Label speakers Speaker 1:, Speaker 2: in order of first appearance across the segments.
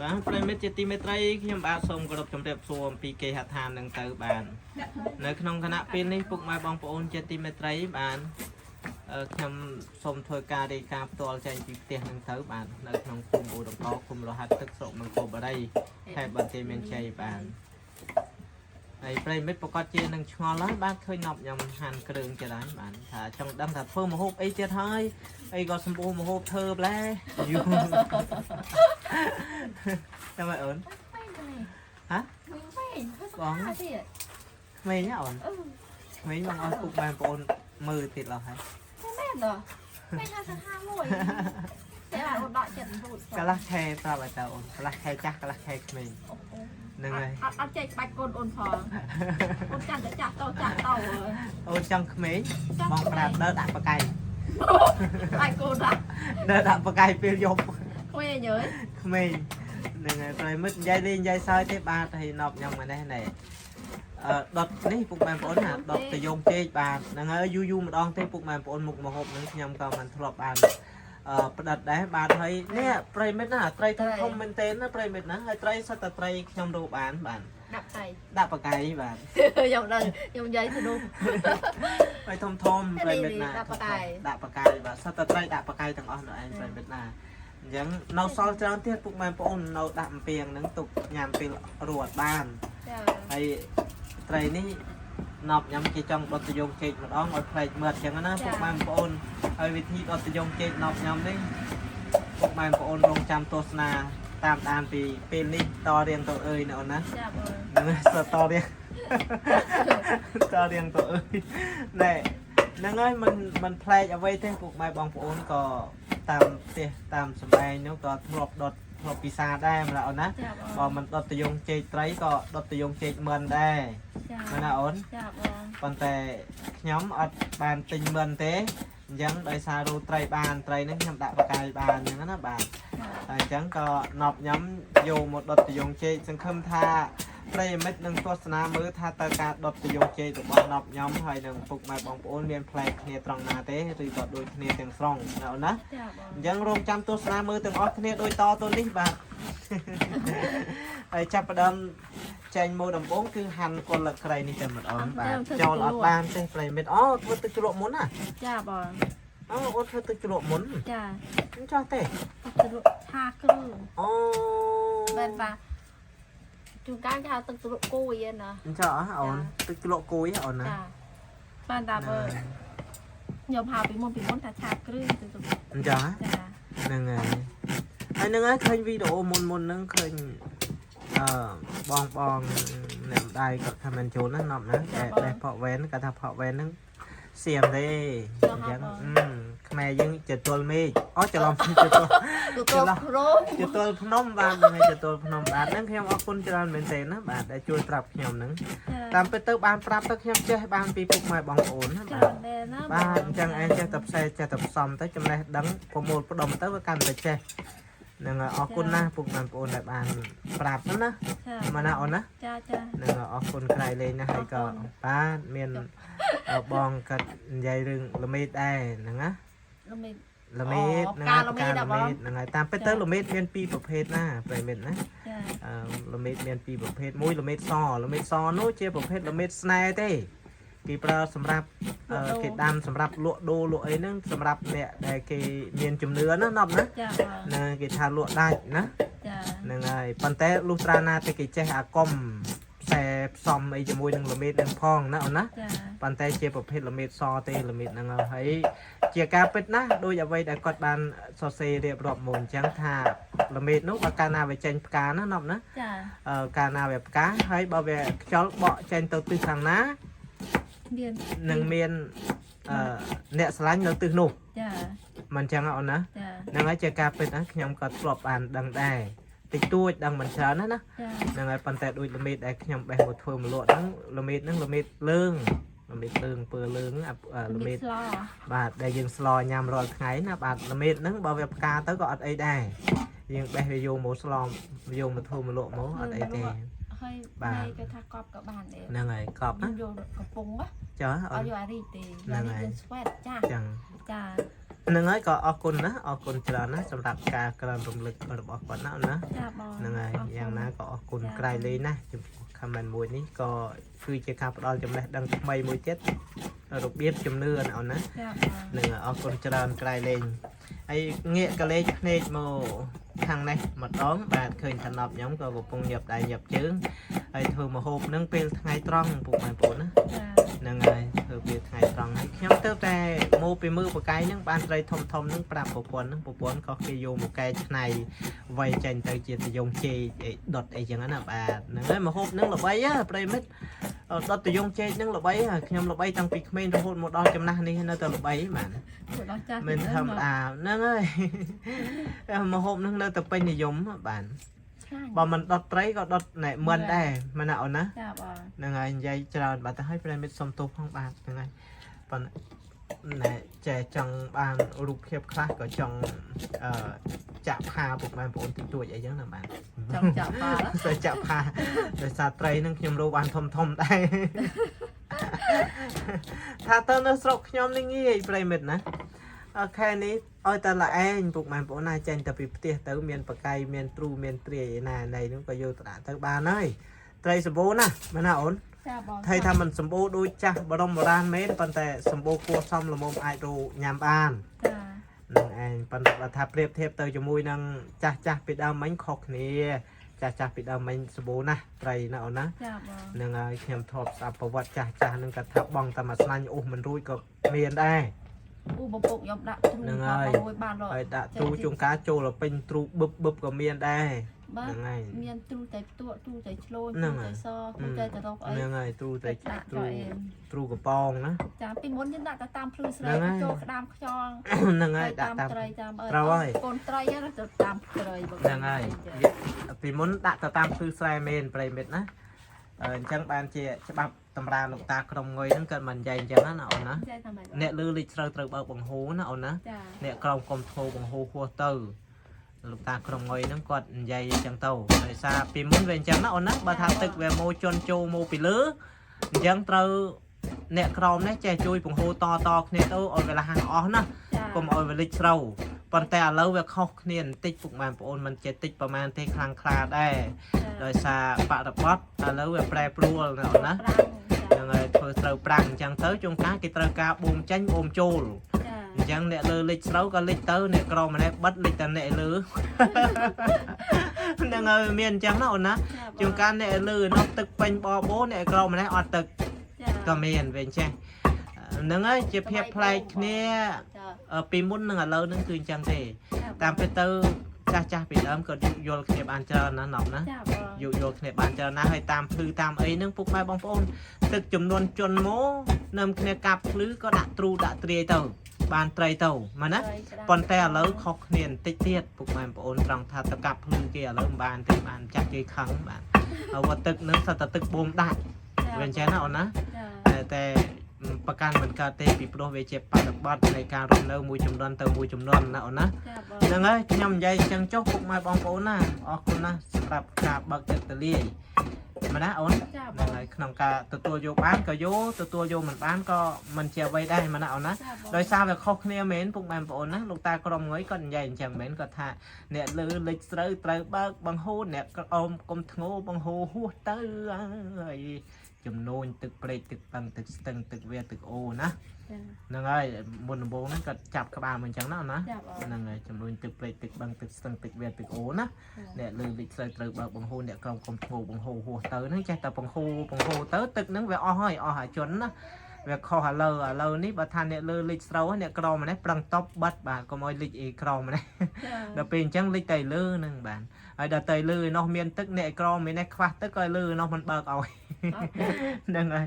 Speaker 1: បាទប្រិយមិត្តជាទីមេត្រីខ្ញុំបាទសូមគោរពជម្រាបសួរអំពីគេហដ្ឋាននឹងទៅបាននៅក្នុងគណៈពេលនេះពុកម៉ែបងប្អូនជាទីមេត្រីបានខ្ញុំសូមធ្វើការរាយការណ៍ផ្ទាល់ចេញពីផ្ទះនឹងទៅបាទនៅក្នុងភូមិអូដង្កឃុំរហ័តទឹកស្រុកមង្គលបុរីខេត្តបន្ទាយមានជ័យបានហើយប្រិយមិត្តប្រកាសជានឹងឆ្ងល់ហើយបាទឃើញនប់ញ៉ាំហាន់គ្រឿងទៀតហើយបាទថាចង់ដឹងថាធ្វើម្ហូបអីទៀតហើយអីក៏សម្បូរម្ហូបធ្វើប្លែយូ ចាំមើលអូន
Speaker 2: វិញទៅនេះ
Speaker 1: ហ៎
Speaker 2: វិញវិញធ្វើស
Speaker 1: បង
Speaker 2: ខាទៀត
Speaker 1: ក្មេងហ៎អូន
Speaker 2: អឺ
Speaker 1: ក្មេងបងឲ្យពុកបងប្អូនមើលទៀតឡោះហើយ
Speaker 2: មែនដល់វិញថាសខាមួយតែអូនដកចិត្តរួច
Speaker 1: កន្លះខែប្រាប់ឲ្យតើអូនកន្លះខែចាស់កន្លះខែក្មេងហ្នឹងហើយ
Speaker 2: អត់អត់ចេះក្បាច់កូនអូនផងអូនចាំតែចាស់តោចាស់តោ
Speaker 1: អូនចង់ក្មេងបងប្រាប់ដើរដាក់បកាយ
Speaker 2: ក្បាច់កូនដាក់
Speaker 1: ដើរដាក់បកាយពេលយប់
Speaker 2: ក្មេងយើ
Speaker 1: ក្មេងហ្នឹងហើយប្រិយមិត្តនិយាយលេងនិយាយសើចទេបាទហើយនប់ញ៉ាំមកនេះណែអឺដុតនេះពុកម៉ែបងប្អូនណាដុតតយងចេកបាទហ្នឹងហើយយូរយូរម្ដងទេពុកម៉ែបងប្អូនមុខមកហូបហ្នឹងខ្ញុំក៏មិនធ្លាប់បានអឺផ្ដិតដែរបាទហើយនេះប្រិយមិត្តណាត្រីធំធំមែនទែនណាប្រិយមិត្តណាហើយត្រីសុទ្ធតែត្រីខ្ញុំរកបានបាទ
Speaker 2: ដាក់តៃ
Speaker 1: ដាក់បកាយបាទ
Speaker 2: ខ្ញុំដឹងខ្ញុំនិយាយទៅនោះ
Speaker 1: ហើយធំធំប្រិយមិត្តណា
Speaker 2: ដាក់បកាយ
Speaker 1: ដាក់បកាយបាទសុទ្ធតែត្រីដាក់បកាយទាំងអស់នៅឯងប្រិយមិត្តណាអញ្ចឹងនៅសល់ច្រើនទៀតពុកម៉ែបងប្អូននៅដាក់អំពាងហ្នឹងទុកញ៉ាំពេលរត់បាន
Speaker 2: ចា
Speaker 1: ហើយត្រីនេះណប់ញ៉ាំគេចង់ដុតតយងចេកម្ដងឲ្យផ្លែកមើតអញ្ចឹងណាពុកម៉ែបងប្អូនហើយវិធីដុតតយងចេកណប់ញ៉ាំនេះពុកម៉ែបងប្អូនរងចាំទស្សនាតាមដានពីពេលនេះតរៀងទៅអើយណាអូនណា
Speaker 2: ចាបង
Speaker 1: ហ្នឹងហើយសតរៀងតរៀងទៅអើយណែហ្នឹងហើយមិនមិនប្លែកអ្វីទេពុកម៉ែបងប្អូនក៏តាមផ្ទះតាមសម្បែងនោះក៏ធ្លាប់ដុតធ្លាប់ពិសាដែរម្ល៉េះអូនណា
Speaker 2: ចាបង
Speaker 1: បើមិនដុតតយងចេកត្រីក៏ដុតតយងចេកមិនដែរ
Speaker 2: ចា
Speaker 1: មែនណាអូន
Speaker 2: ចាបង
Speaker 1: ប៉ុន្តែខ្ញុំអត់បានទិញមិនទេអញ្ចឹងដោយសាររូត្រីបានត្រីហ្នឹងខ្ញុំដាក់បកាយបានអញ្ចឹងណាបាទតែអញ្ចឹងក៏ណប់ញ៉ាំយកមកដុតតយងចេកសង្ឃឹមថាប្រិយមិត្តនឹងទស្សនាមើលថាតើការដុតតយងចេករបស់ណប់ញ៉ាំហើយនឹងពុកម៉ែបងប្អូនមានប្លែកគ្នាត្រង់ណាទេឬក៏ដូចគ្នាទាំងស្រុងណាអូនណា
Speaker 2: ចាបង
Speaker 1: អញ្ចឹងរងចាំទស្សនាមើលទាំងអស់គ្នាដូចតទៅនេះបាទ ហើយចាប់ផ្ដើមចែងមកដំបូងគឺហាន់គល់លក្រៃនេះតែម្ដងបាទចូលអត់បានទេប្រិយមិត្តអូធ្វើទឹកជ្រក់មុនណា
Speaker 2: ចាបង
Speaker 1: អូអូនធ្វើទឹកជ្រក់មុន
Speaker 2: ចា
Speaker 1: មិនចោះទេ
Speaker 2: ទឹកជ្រក់ឆាគ្រឿង
Speaker 1: អូ
Speaker 2: មែនបាទជួនកាលគេហៅទឹកជ្រក់គួយណា
Speaker 1: មិនចោះអ่ะអូនទឹកជ្រក់គួយអូនណា
Speaker 2: ចាបានតាបើខ្ញុំហៅពីមុនពីមុនថាឆាគ្រឿងទៅចា
Speaker 1: មិនចោះហ្នឹងហើយហើយហ្នឹងហើយឃើញវីដេអូមុនមុនហ្នឹងឃើញអឺបងបងអ្នកម្ដាយគាត់ comment ចូលណាណប់ណាតែដែលផកវ៉ែនគាត់ថាផកវ៉ែនហ្នឹងសៀមទេអញ្ចឹងខ្មែរយើងចតុលមេឃអូច្រឡំចតុល
Speaker 2: ទូទៅគ្រោម
Speaker 1: ចតុលភ្នំបាទហ្នឹងហើយចតុលភ្នំបាទហ្នឹងខ្ញុំអរគុណច្រើនមែនទែនណាបាទដែលជួយប្រាប់ខ្ញុំហ្នឹងតាមពិតទៅបានប្រាប់ទៅខ្ញុំចេះបានពីពុកម៉ែបងប្អូនណា
Speaker 2: ចា
Speaker 1: បាទ
Speaker 2: មែនណា
Speaker 1: បាទអញ្ចឹងឯងចេះតែផ្សេងចេះតែផ្សំទៅចំណេះដឹងប្រមូលផ្ដុំទៅវាកាន់តែចេះហ្នឹងហើយអរគុណណាស់ពុកម៉ែបងប្អូនដែលបានប្រាប់ហ្នឹងណា
Speaker 2: ចា
Speaker 1: មកណាអូនណា
Speaker 2: ចាចា
Speaker 1: ហ្នឹងហើយអរគុណក្រៃលែងណាស់ហើយក៏បាទមានបងគាត់និយាយរឿងល្មេតដែរហ្នឹងណា
Speaker 2: ល្មេត
Speaker 1: ល្មេត
Speaker 2: អូ
Speaker 1: ហ្នឹងហើយ
Speaker 2: ផ្កា
Speaker 1: ផ្កា
Speaker 2: ល្មេត
Speaker 1: ល្មេតហ្នឹងហើយតាមពិតទៅល្មេតមានពីរប្រភេទណាប្រិយមិត្តណា
Speaker 2: ចា
Speaker 1: អឺល្មេតមានពីរប្រភេទមួយល្មេតសល្មេតសនោះជាប្រភេទល្មេតស្នេហ៍ទេគេប្រើសម្រាប់គេដាំសម្រាប់លក់ដូរលក់អីហ្នឹងសម្រាប់អ្នកដែលគេមានជំនឿណាណប់ណា
Speaker 2: ចាបង
Speaker 1: ណាគេថាលក់ដាច់ណា
Speaker 2: ចា
Speaker 1: ហ្នឹងហើយប៉ុន្តែលុះត្រាណាតែគេចេះអាកុំផ្សែផ្សំអីជាមួយនឹងល្មេតហ្នឹងផងណាអូនណា
Speaker 2: ចា
Speaker 1: ប៉ុន្តែជាប្រភេទល្មេតសទេល្មេតហ្នឹងហើយជាការពិតណាស់ដោយអ្វីដែលគាត់បានសរសេររៀបរាប់មកអញ្ចឹងថាល្មេតនោះបើកាលណាវាចេញផ្កាណាណប់ណា
Speaker 2: ចា
Speaker 1: អឺកាលណាវាផ្កាហើយបើវាខ្យល់បក់ចេញទៅទិសខាងណា
Speaker 2: មាន
Speaker 1: នឹងមានអឺអ្នកស្រឡាញ់នៅទិសនោះ
Speaker 2: ចា
Speaker 1: មិនអញ្ចឹងហ៎អូនណា
Speaker 2: ចា
Speaker 1: ហ្នឹងហើយជាការពិតណាខ្ញុំក៏ធ្លាប់បានដឹងដែរតិចតួចដឹងមិនច្រើនណាណា
Speaker 2: ចា
Speaker 1: ហ្នឹងហើយប៉ុន្តែដូចល្មេតដែលខ្ញុំបេះមកធ្វើមកលក់ហ្នឹងល្មេតហ្នឹងល្មេតលឿងល្មេតលឿងពើលឿងអាល្មេត
Speaker 2: ស្ល
Speaker 1: បាទដែលយើងស្លញ៉ាំរាល់ថ្ងៃណាបាទល្មេតហ្នឹងបើវាផ្កាទៅក៏អត់អីដែរយើងបេះវាយកមកស្លយកមកធ្វើមកលក់មកអត់អីទេ
Speaker 2: ហើយ
Speaker 1: បាទ
Speaker 2: គេថាកប់ក៏បានដែរ
Speaker 1: ហ្នឹងហើយកប់ណា
Speaker 2: យើងយកកំពុងណា
Speaker 1: ចា
Speaker 2: អ
Speaker 1: អូន
Speaker 2: ត់យកអារីកទេអារីកយើងស្វែតចា
Speaker 1: ចឹង
Speaker 2: ចា
Speaker 1: ហ្នឹងហើយក៏អរគុណណាអរគុណច្រើនណាសម្រាប់ការក្រើនរំលឹករបស់គាត់ណាអូនណា
Speaker 2: ចាបង
Speaker 1: ហ្នឹងហើយយ៉ាងណាក៏អរគុណក្រៃលែងណាស់ចំពោះ comment មួយនេះក៏គឺជាការផ្ដល់ចំណេះដឹងថ្មីមួយទៀតរបៀបជំនឿណាអូនណា
Speaker 2: ចាបង
Speaker 1: នឹងអរគុណច្រើនក្រៃលែងហើយងាកកលេចភ្នែកមកខាងនេះម្ដងបាទឃើញឋានប់ខ្ញុំក៏កំពុងញាប់ដៃញាប់ជើងហើយធ្វើម្ហូបនឹងពេលថ្ងៃត្រង់ពុកម៉ែប្អូនណា
Speaker 2: ចា
Speaker 1: ហ្នឹងហើយធ្វើពេលថ្ងៃត្រង់ហើយខ្ញុំទៅតែមកពីមើលបកាយហ្នឹងបានត្រីធំធំហ្នឹងប្រាប់ប្រពន្ធហ្នឹងប្រពន្ធក៏គេយកមកកែច្នៃវៃចេញទៅជាតយងជេកអីដុតអីចឹងណាបាទហ្នឹងហើយម្ហូបហ្នឹងល្បីហ៎ប្រិមិត្តដុតតយងជេកហ្នឹងល្បីហ៎ខ្ញុំល្បីតាំងពីក្មេងរហូតមកដល់ចំណាស់នេះនៅតែល្បីបាទ
Speaker 2: ពួកដល់ចាស់
Speaker 1: មិនធម្មតាហ្នឹងហើយ ម្ហូបហ្នឹងនៅតែពេញនិយមបាទ
Speaker 2: ឆ្ងាញ់
Speaker 1: បើមិនដុតត្រីក៏ដុតណែមិនដែរមែនណាអូនណា
Speaker 2: ចាបង
Speaker 1: ហ្នឹងហើយនិយាយច្រើនបាទទៅឲ្យប្រិមិត្តសុំទោសផងបាទហ្នឹងហើយប៉ុន្តែណែចេះចង់បានរូបភាពខ្លះក៏ចង់អឺចាក់ផាពុកម៉ែបងប្អូនតិចតួចអីចឹងណាបាទ
Speaker 2: ចង់ចាប់បាល់
Speaker 1: តែចាក់ផាដោយសារត្រីហ្នឹងខ្ញុំរកបានធំធំដែរ ថាទៅនៅស្រុកខ្ញុំនេះងាយប្រិមិត្តណាអូខេនេះឲ្យតែល្អឯងពុកម៉ែបងប្អូនណាចេញទៅពីផ្ទះទៅមានបកាយមានទ្រូមានទ្រាយឯណាណីហ្នឹងក៏យកទៅដាក់ទៅបានហើយត្រីសម្បូរណាស់មែនណាអូន
Speaker 2: ចាបង
Speaker 1: ថៃថាมันសម្បូរដូចចាស់បរមបុរាណមែនប៉ុន្តែសម្បូរគួរសមល្មមអាចរកញ៉ាំបាន
Speaker 2: ចា
Speaker 1: នឹងឯងប៉ុន្តែបើថាប្រៀបធៀបទៅជាមួយនឹងចាស់ចាស់ពីដើមមិញខុសគ្នាចាស់ចាស់ពីដើមមិញសម្បូរណាស់ត្រីណាអូនណា
Speaker 2: ចាបង
Speaker 1: នឹងហើយខ្ញុំធ្លាប់ស្ដាប់ប្រវត្តិចាស់ចាស់នឹងគាត់ថាបងតែមួយស្លាញ់អូសមិនរួចក៏មានដែរ
Speaker 2: ឧបពុកខ្ញុំដាក់ទ្រូ
Speaker 1: ហ្នឹងហើយ
Speaker 2: មួយបានរ
Speaker 1: ហើយដាក់ទ្រូជួនកាលចូលដល់ពេញទ្រូបឹបបឹបក៏មានដែរ
Speaker 2: បាទ
Speaker 1: ហ្នឹងហើយ
Speaker 2: មានទ្រូតែផ្ទួទ្រូតែឆ្លូន
Speaker 1: ហ្នឹងហើយ
Speaker 2: ទ្រូតែសទ្រូតែតរកអី
Speaker 1: ហ្នឹងហើយទ្រូតែ
Speaker 2: ដាក់
Speaker 1: ទ្រូ
Speaker 2: ចូលអី
Speaker 1: ទ្រូកំប៉ងណា
Speaker 2: ចាពីមុនយើងដាក់តែតាមភ្លឺស្រែ
Speaker 1: ហ្នឹងហើយ
Speaker 2: ចូលក្តាមខ្យង
Speaker 1: ហ្នឹងហើយដាក់តាម
Speaker 2: ត្រីតាមអី
Speaker 1: ត្រូវហើយ
Speaker 2: កូនត្រីហ្នឹងទៅតាមត្រីបង
Speaker 1: ហ្នឹងហើយពីមុនដាក់ទៅតាមភ្លឺស្រែមែនប្រិមិត្តណាអញ្ចឹងបានជាច្បាប់តម្រាលោកតាក្រុមងុយហ្នឹងគាត់មិននិយាយអញ្ចឹងណាអូនណា
Speaker 2: ចាតាមម៉េច
Speaker 1: អ្នកលឺលិចស្រូវត្រូវបើកបង្ហូរណាអូនណា
Speaker 2: ចា
Speaker 1: អ្នកក្រមកុំធោបង្ហូរហួសទៅលោកតាក្រុមងុយហ្នឹងគាត់និយាយអញ្ចឹងទៅដោយសារពីមុនវាអញ្ចឹងណាអូនណាបើថាទឹកវាមកជន់ចូលមកពីលើអញ្ចឹងត្រូវអ្នកក្រមនេះចេះជួយបង្ហូរតតគ្នាទៅឲ្យវាលះអស់ណា
Speaker 2: ចា
Speaker 1: កុំឲ្យវាលិចស្រូវប៉ុន្តែឥឡូវវាខុសគ្នាបន្តិចពុកម៉ែបងប្អូនមិនចេះតិចប្រហែលទេខ្លាំងខ្លាដែរដោយសារបរិបត្តិឥឡូវវាប្រែប្រួលណាអូនណា
Speaker 2: ប្រាំង
Speaker 1: ហ្នឹងហើយធ្វើស្រូវប្រាំងអញ្ចឹងទៅជួនកាលគេត្រូវការបូមចេញបូមចូល
Speaker 2: ចា
Speaker 1: អញ្ចឹងអ្នកលើលិចស្រូវក៏លិចទៅអ្នកក្រមម្នាក់បិទលិចតែអ្នកលើ ហ្នឹងហើយមានអញ្ចឹងណាអូនណាជួនកាលអ្នកលើនោះទឹកពេញបបោអ្នកក្រមម្នាក់អត់ទឹក
Speaker 2: ចា
Speaker 1: ក៏មានវិញចេះហ្នឹងហើយជាភាពប្លែកគ្នា
Speaker 2: ចា
Speaker 1: ពីមុននឹងឥឡូវហ្នឹងគឺអញ្ចឹងទេតាមពិតទៅចាស់ចាស់ពីដើមក៏យោគយល់គ្នាបានច្រើនណាស់ណប់ណា
Speaker 2: ចាបង
Speaker 1: យោគយល់គ្នាបានច្រើនណាស់ហើយតាមភ្លឺតាមអីហ្នឹងពុកម៉ែបងប្អូនទឹកចំនួនជន់មកនឹមគ្នាកាប់ភ្លឺក៏ដាក់ទ្រូដាក់ទ្រាយទៅបានត្រីទៅមែនណាប៉ុន្តែឥឡូវខុសគ្នាបន្តិចទៀតពុកម៉ែបងប្អូនត្រង់ថាទៅកាប់ភ្លឺគេឥឡូវមិនបានទេបានចាស់គេខឹងបាទហើយវត្តទឹកហ្នឹងសិតតែទឹកបូមដាក់វាអញ្ចឹងណាអូនណា
Speaker 2: ចា
Speaker 1: តែប្រកាន់មិនកើតទេពីព្រោះវាជាបរិបត្តិនៃការរស់នៅមួយចំនួនទៅមួយចំនួនណាអូនណា
Speaker 2: ចាបង
Speaker 1: ហ្នឹងហើយខ្ញុំនិយាយអញ្ចឹងចុះពុកម៉ែបងប្អូនណាអរគុណណាស់សម្រាប់ការបើកចិត្តទលាយមែនណាអូន
Speaker 2: ចាបង
Speaker 1: ហ្នឹងហើយក្នុងការទទួលយកបានក៏យកទទួលយកមិនបានក៏មិនជាអ្វីដែរមែនណាអូនណា
Speaker 2: ចាបង
Speaker 1: ដោយសារវាខុសគ្នាមែនពុកម៉ែបងប្អូនណាលោកតាក្រុមងុយគាត់និយាយអញ្ចឹងមែនគាត់ថាអ្នកលើលិចស្រូវត្រូវបើកបង្ហូរអ្នកក្រោមកុំធ្ងោបង្ហូរហួសទៅហើយចំនួនទឹកព្រែកទឹកបឹងទឹកស្ទឹងទឹកវាទឹកអូរណា
Speaker 2: ចា
Speaker 1: ហ្នឹងហើយមុនដំបូងហ្នឹងគាត់ចាប់ក្បាលមកអញ្ចឹងណាអូនណា
Speaker 2: ចាបង
Speaker 1: ហ្នឹងហើយចំនួនទឹកព្រែកទឹកបឹងទឹកស្ទឹងទឹកវាទឹកអូរណាអ្នកលើលិចស្រូវត្រូវបើកបង្ហូរអ្នកក្រោមកុំធ្ងោបង្ហូរហួសទៅហ្នឹងចេះតែបង្ហូរបង្ហូរទៅទឹកហ្នឹងវាអស់ហើយអស់អាជនណាវាខុសឥឡូវឥឡូវនេះបើថាអ្នកលើលិចស្រូវអ្នកក្រម្នេះប្រឹងតបបិទបាទកុំឲ្យលិចអីក្រម្នេះ
Speaker 2: ចា
Speaker 1: ដល់ពេលអញ្ចឹងលិចតែលើហ្នឹងបាទហើយដល់តែលើឯនោះមានទឹកអ្នកក្រមាននេះខ្វះទឹកក៏លើឯនោះមិនបើកឲ្យ ហ្នឹងហើយ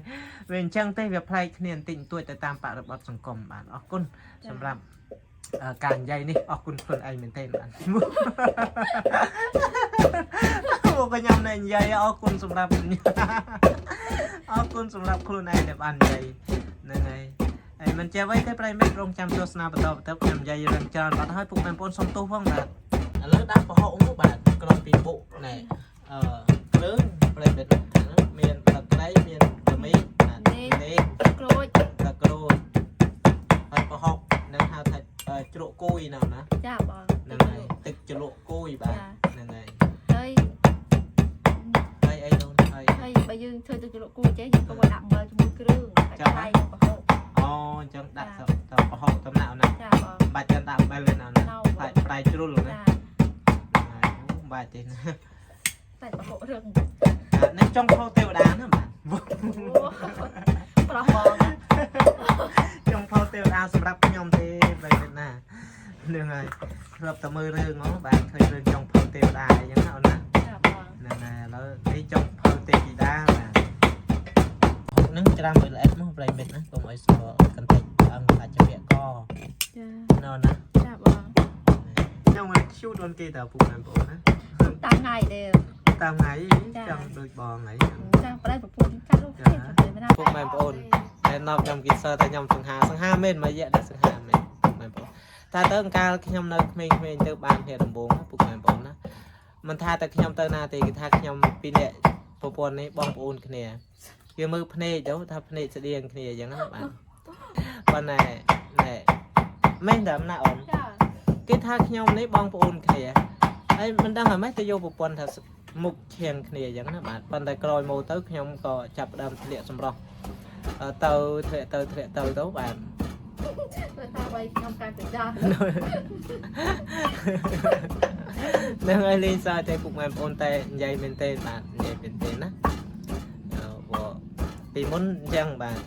Speaker 1: វាអញ្ចឹងទេវាប្លែកគ្នាបន្តិចបន្តួចទៅតាមបរិបទសង្គមបាទអរគុណសម្រាប់ការនិយាយនេះអរគុណខ្លួនឯងមែនទែនបាទ មកកញ្ញាំណែនិយាយអរគុណសម្រាប់ អរគុណសម្រាប់ខ្លួនឯងដែលបាននិយាយហ្នឹងហើយហើយមិនជាអ្វីទេប្រិយមិត្តរងចាំទស្សនាបន្តបន្ទាប់ខ្ញុំនិយាយរឿងច្រើនបាត់ហើយពុកម៉ែបងប្អូនសុំទោសផងបាទឥឡូវដាក់ប្រហុកមកបាទក្រំពីបុកណែអឺគ្រឿងប្រិយមិត្តហ្នឹងមានផ្លិតត្រីមានល្មីបាទនេះ
Speaker 2: ក្រូច
Speaker 1: ផ្លិតក្រូចហើយប្រហុកនឹងហៅថាជ្រ
Speaker 2: យើងធ្វើទឹកជ្រលក់គួយចេះយើងក៏មកដាក់អំបិលជាមួយគ្រឿងដាក់ឆៃប្រហុក
Speaker 1: អូអញ្ចឹងដាក់ទៅប្រហុកតំណាក់អូនណា
Speaker 2: ចាបង
Speaker 1: បាច់តែដាក់អំបិលទេណាអូនណា
Speaker 2: ណៅ
Speaker 1: ផ្លែប្រៃជ្រុលណា
Speaker 2: ចា
Speaker 1: បាច់ទេណា
Speaker 2: តែប្រហុករឹង
Speaker 1: នេះចង់ខោទេវតាណាបាទ
Speaker 2: ប្រោះបង
Speaker 1: ចង់ខោទេវតាសម្រាប់ខ្ញុំទេបែបណាហ្នឹងហើយធ្លាប់តែមើលរឿងហ៎បាទឃើញរឿងចង់ផៅទេវតាអីចឹងណាអូនណា
Speaker 2: ចាបង
Speaker 1: ហ្នឹងហើយឥឡូវនេះចង់ផៅទេពធីតាបាទហុកហ្នឹងច្រាំឲ្យល្អិតមកប្រិមិត្តណាកុំឲ្យសកន្តិចឆ្អឹងដាច់ជំពាក់ក
Speaker 2: ចា
Speaker 1: ណ៎ណា
Speaker 2: ចាបង
Speaker 1: ខ្ញុំឲ្យខ្ជូតអូនគេតើពុកម៉ែបងប្អូនណា
Speaker 2: តាមថ្ងៃទេ
Speaker 1: តាមថ្ងៃចង់ដូចបងហើយ
Speaker 2: ចាប្តីប្រពន្ធកាត់លោកទេប្រពន្ធមិនណា
Speaker 1: ពុកម៉ែបងប្អូនតែណប់ខ្ញុំគេសើតែខ្ញុំសង្ហាសង្ហាមែនមួយរយៈដែលសង្ហាមែនពុកម៉ែបងប្អូនតែទៅអង្កាលខ្ញុំនៅក្មេងៗទៅបានគ្នាដំបងពុកម៉ែបងប្អូនណាមិនថាតែខ្ញុំទៅណាទេគេថាខ្ញុំពីរនាក់ប្រពន្ធនេះបងប្អូនគ្នាគេមើលភ្នែកទៅថាភ្នែកស្តៀងគ្នាអញ្ចឹងណាបាទប៉ុន្តែណែមែនតែណាអូន
Speaker 2: ចា
Speaker 1: គេថាខ្ញុំនេះបងប្អូនគ្នាហើយមិនដឹងថាម៉េចទៅយកប្រពន្ធថាមុខឈៀងគ្នាអញ្ចឹងណាបាទប៉ុន្តែក្រោយមកទៅខ្ញុំក៏ចាប់ផ្ដើមធ្លាក់សម្រស់ទៅធ្លាក់ទៅធ្លាក់ទៅទៅបាទ
Speaker 2: ទៅថាໄວខ្ញុំកាន់តែចាស់
Speaker 1: នឹងឲ្យលេងសើចតែពុកម៉ែបងប្អូនតែនិយាយមែនទេបាទនិយាយមែនទេណាអឺព្រោះពីមុនអញ្ចឹងបាទ